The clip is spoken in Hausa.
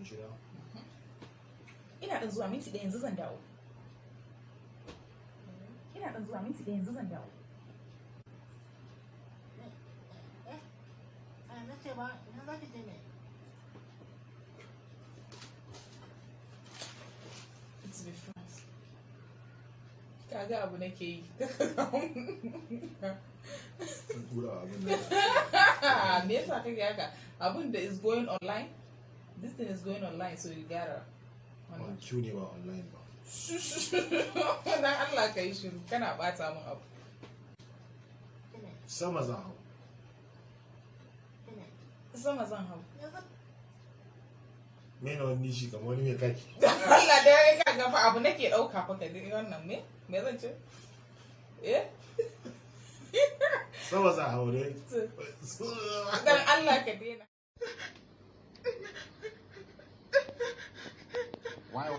Abinci na. Ina ɗan zuwa minti ɗaya, yanzu zan dawo. Ina ɗan zuwa minti ɗaya, yanzu zan dawo. Na ce ba, ina za ki je ne? It's be fast. Kaga abu nake yi. Sun tura abin da. Me yasa kake haka? Abun da is going online. This thing is going online, so you gotta. On Q ne ba online ba. Dan Allah ka yi shiru, kana bata min abu. Sama zan hau. Sama zan hau. Me na wani nishi kamar wani mai kaki. Allah da ya ka fa abu nake dauka fa ka ga wannan me? Me zan ce? Eh? Sama zan hau dai. Dan Allah ka daina. Why?